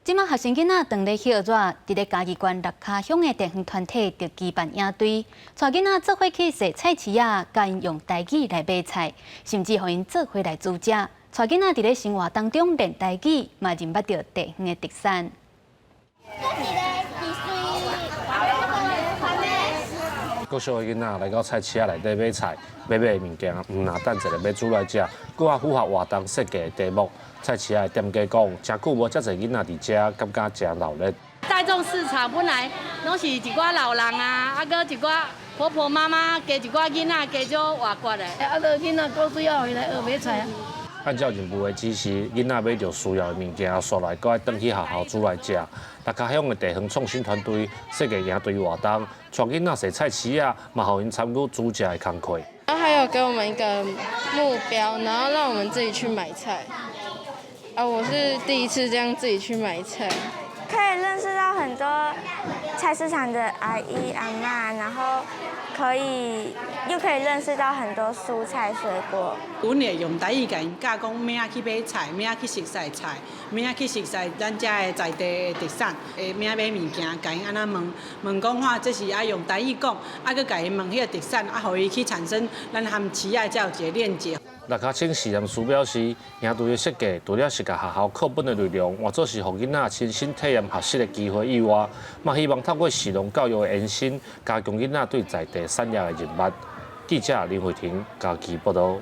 這馬學生囡仔當咧歇熱，佇咧嘉義縣六跤鄉的地方團體就舉辦營隊，帶囡仔做伙去踅菜市仔，教𪜶用台語來買菜，甚至予𪜶做伙來煮食。帶囡仔佇咧生活當中練台語，嘛認捌著地方的特產。國小的囡仔來到菜市仔內底買菜，買的物件毋但等一下欲煮來食，閣較符合活動設計的題目。菜市仔的店家講，誠久無遮濟囡仔佇遮，感覺誠熱鬧。大眾市場本來攏是一寡老人啊，啊閣一寡婆婆媽媽，加一寡囡仔，加少活潑的。啊，著囡仔閣主要來學買菜啊。按照任務的指示，囡仔買著需要的物件，紲來閣愛轉去學校煮來食。六跤鄉的地方創新團隊設計營隊活動，帶囡仔踅菜市仔，嘛予𪜶參與煮食的工課。然後還有給我們一個目標，然後讓我們自己去買菜。啊，我是第一次這樣自己去買菜，可以認識到很多菜市場的阿姨阿嬤，然後可以又可以認識到很多蔬菜水果。阮會用台語共𪜶教講，欲按怎去買菜，欲按怎去熟似菜，欲按怎去熟似咱遮的在地的特產，會欲按怎買物件，共𪜶按怎問問講話，這是愛用台語講，啊，閣共𪜶問彼個特產，啊，予伊去產生咱和市仔才有一個連結。六跤清實驗師表示，營隊的設計除了是共學校課本的內容，換做是予囡仔親身體驗學習的機會以外，嘛希望透過食農教育的延伸，加強囡仔對在地產業的認捌。記者林慧婷嘉義報道。